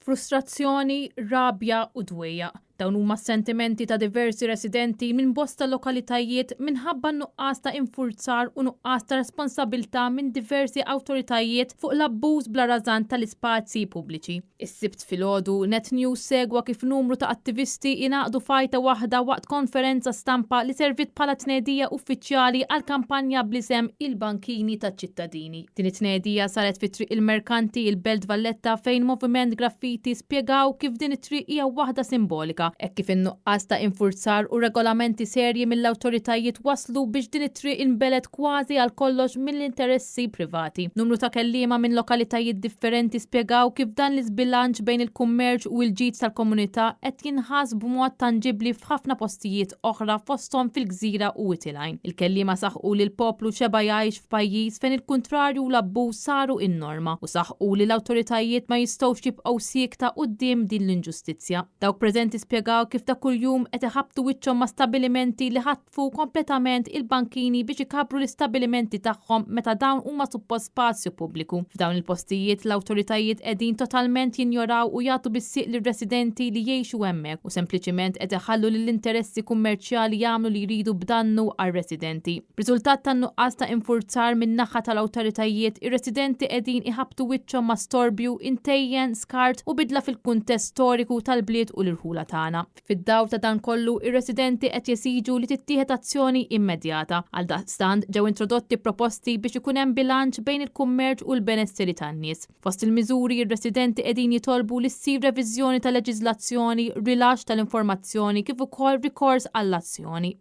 Frustrazzjoni, rabja u dwejjaq. Dawn huma s-sentimenti ta' diversi residenti minn bosta lokalitajiet minħabba n-nuqqas ta' infurzar u nuqqas ta' responsabilità minn diversi awtoritajiet fuq l-abbuż bla rażan tal-ispazji pubbliċi. Is-Sibt filgħodu, Net News segwa kif numru ta' attivisti ingħaqdu f'għajta waħda waqt konferenza stampa li serviet bħala tnedija uffiċjali għall-kampanja bl-isem Il-Bankini taċ-Ċittadini. Din it-tnedija saret fi Triq il-Merkanti, il-Belt Valletta fejn Moviment Graffiti spjegaw kif din it-triq hija waħda simbolika hekk kif in-nuqqas ta' infurzar u regolamenti serji mill-awtoritajiet wasslu biex din it-triq inbelgħet kważi għal kollox mill-interessi privati. Numru ta' kelliema minn lokalitajiet differenti spjegaw kif dan l-iżbilanċ bejn il-kummerċ u l-ġid tal-komunità qed jinħass b'mod tanġibbli f'ħafna postijiet oħra fosthom fil-Gżira u Wied il-Għajn. Il-kelliema saħqu li l-poplu xeba' jgħix f'pajjiż fejn il-kuntrarju u l-abbuż saru n-norma u saħqu li l-awtoritajiet ma jistgħux jibqgħu siekta quddiem din l-inġustizzja. Dawk preżenti spjegaw kif ta' kuljum qed iħabbtu wiċċhom ma' stabbilimenti li ħatfu kompletament il-bankini biex ikabbru l-istabbilimenti tagħhom meta dawn huma suppost spazju pubbliku. F'dawn il-postijiet l-awtoritajiet qegħdin totalment jinjoraw u jagħtu bis-sieq lir-residenti li jgħixu hemmhekk u sempliċiment qed iħallu lill-interessi kummerċjali jagħmlu li jridu b'dannu għar-residenti. B'riżultat tan-nuqqas ta' infurzar min-naħa tal-awtoritajiet, ir-residenti qegħdin iħabbtu wiċċhom ma' storbju, intejjen, skart u bidla fil-kuntest storiku tal-bliet u l-irħula tagħna. Fid-dawl ta' dan kollu, ir-residenti qed jesiġu li tittieħed azzjoni immedjata. Għaldaqstant, ġew introdotti proposti biex ikun hemm bilanċ bejn il-kummerċ u l-benesseri tan-nies. Fost il-miżuri, ir-residenti qegħdin jitolbu li ssir reviżjoni tal-leġiżlazzjoni, rilaxx tal-informazzjoni kif ukoll rikors għall-azzjoni.